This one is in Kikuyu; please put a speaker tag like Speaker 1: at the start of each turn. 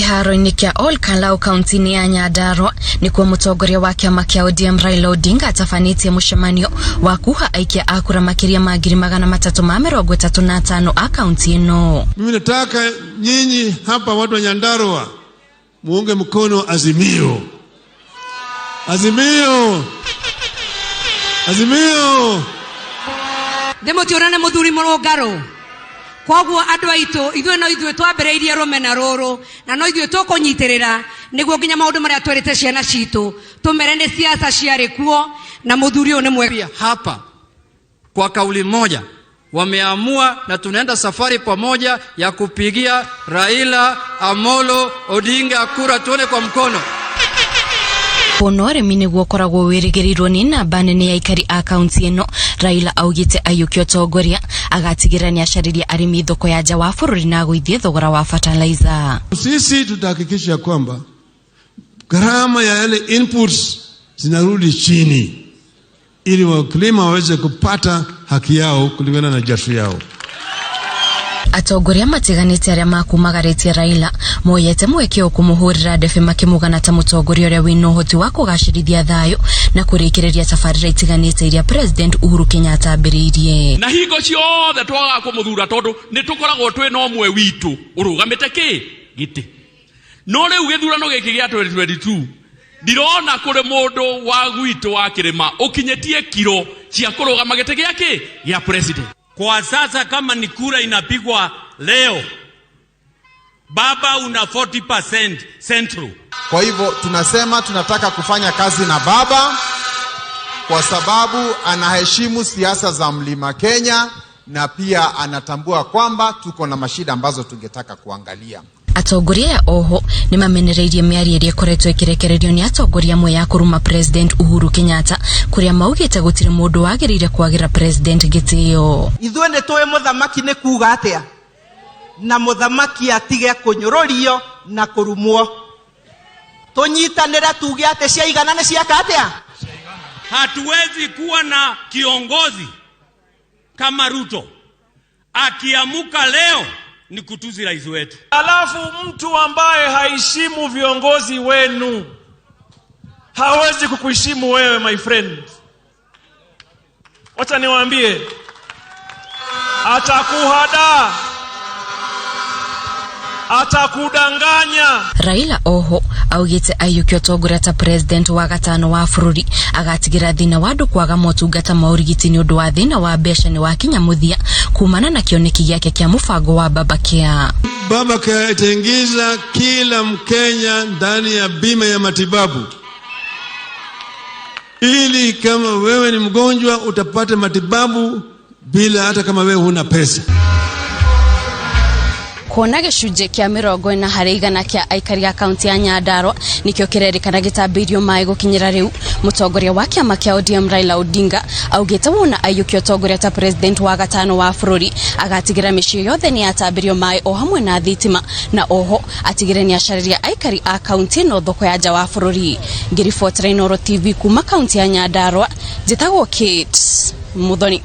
Speaker 1: Kĩharo-inĩ kĩa Ol Kalou kaunti-inĩ ya Nyandarua nĩkuo mũtongoria wa kĩama kĩa ODM Raila Odinga atabanĩtie mũcemanio wa kuha aikia a kura makĩria ma 335,000 a kaunti ĩno.
Speaker 2: Mimi nataka nyinyi hapa watu wa Nyandarua muunge mkono Azimio. Azimio! Azimio!
Speaker 3: Ndĩmũtiũra nĩ mũthuri mũrũngarũ. Koguo andũ aitũ, ithuĩ no ithuĩ twambĩrĩirie rũmena rũrũ, na no ithuĩ tũkũnyitĩrĩra nĩguo nginya maũndũ marĩa twĩrĩte ciana citũ tũmere nĩ siasa ciarĩ kuo, na mũthuri ũyũ nĩ mwega.
Speaker 4: Hapa kwa kauli moja wameamua na tunaenda safari pamoja ya kupigia Raila Amolo Odinga kura, tuone kwa mkono.
Speaker 1: Kuona ũrĩmi nĩguo ũkoragwo wĩrĩgĩrĩirwo nĩ namba nene ya aikari a kaunti ĩno, Raila augĩte aiyũkia ũtongoria agatigĩrĩra nĩ acarĩria arĩmi thoko ya nja wa bũrũri na agũithie thogora wa fertilizer.
Speaker 2: Sisi tutahakikisha kwamba gharama ya yale inputs zinarudi chini ili wakulima waweze kupata haki yao kulingana na jasho yao.
Speaker 1: Atongoria matiganĩte arĩa makumagarĩtie Raila moyete mweke o kũmũhũrĩra ndebe makĩmũgana ta mũtongoria ũrĩa wĩna ũhoti wa kũgacĩrithia thayũ na kũrĩkĩrĩria tabarĩra itiganĩte iria President Uhuru Kenyatta ambĩrĩirie.
Speaker 5: Na hingo ciothe twagaga kũmũthura tondũ nĩ tũkoragwo twĩ na ũmwe witũ ũrũgamĩte kĩ gĩtĩ. No rĩu gĩthurano gĩkĩ gĩa 2022 ndirona kũrĩ mũndũ wa gwitũ wa kĩrĩma ũkinyĩtie kiro cia kũrũgama gĩtĩ gĩa kĩ gĩa president.
Speaker 6: Kwa sasa kama ni kura inapigwa leo, baba una 40% Central.
Speaker 7: Kwa hivyo tunasema tunataka kufanya kazi na baba kwa sababu anaheshimu siasa za Mlima Kenya na pia anatambua kwamba tuko na mashida ambazo tungetaka kuangalia.
Speaker 1: Atongoria aya oho nĩ mamenereirie mĩario ĩrĩa ĩkoretwo ĩkĩrekererio nĩ atongoria amwe ya kũruma President Uhuru Kenyatta, kũrĩa maugĩte gũtirĩ mũndũ wagĩrĩire kwagĩra President gĩtĩo.
Speaker 8: Ithuĩ nĩ tũĩ mũthamaki nĩ kuga atĩa, na mũthamaki atige kũnyũrũrio na kũrumwo. Tũnyitanĩre tuge atĩ ciaigana nĩ ciaka atĩa.
Speaker 6: Hatuwezi kuwa na kiongozi kama Ruto akiamuka leo ni kutusi rais wetu.
Speaker 9: Alafu mtu ambaye haheshimu viongozi wenu hawezi kukuheshimu wewe, my friend. Wacha niwaambie, atakuhadaa, atakudanganya.
Speaker 1: Raila oho augĩte aiyũkia ũtongoria ta president wa gatano wa bũrũri agatigĩra thĩna wa andũ kwaga motungata ma ũrigiti nĩ ũndũ wa thĩna wa mbeca nĩ wakinya mũthia kumana na kĩoneki gĩake kĩa mũbango wa Baba Care.
Speaker 2: Baba Care itaingiza kila Mkenya ndani ya bima ya matibabu, ili kama wewe ni mgonjwa utapata matibabu bila hata kama wewe huna pesa.
Speaker 1: Kuona gĩcunjĩ kĩa 40% kĩa aikari a kaunti ya Nyandarua nĩkĩo kĩrerĩkana gĩtambĩirio maĩ gũkinyĩra rĩu, mũtongoria wa kĩama kĩa ODM Raila Odinga augĩte wona aiyũkia ũtongoria ta president wa gatano wa bũrũri agatigĩra mĩciĩ yothe nĩ yatambĩrio maĩ o hamwe na thitima, na oho atigĩre nĩ acarĩria aikari a kaunti ĩno thoko ya nja wa bũrũri. Ngĩribotera Inooro TV kuma kaunti ya Nyandarua, njĩtagwo Kate Muthoni.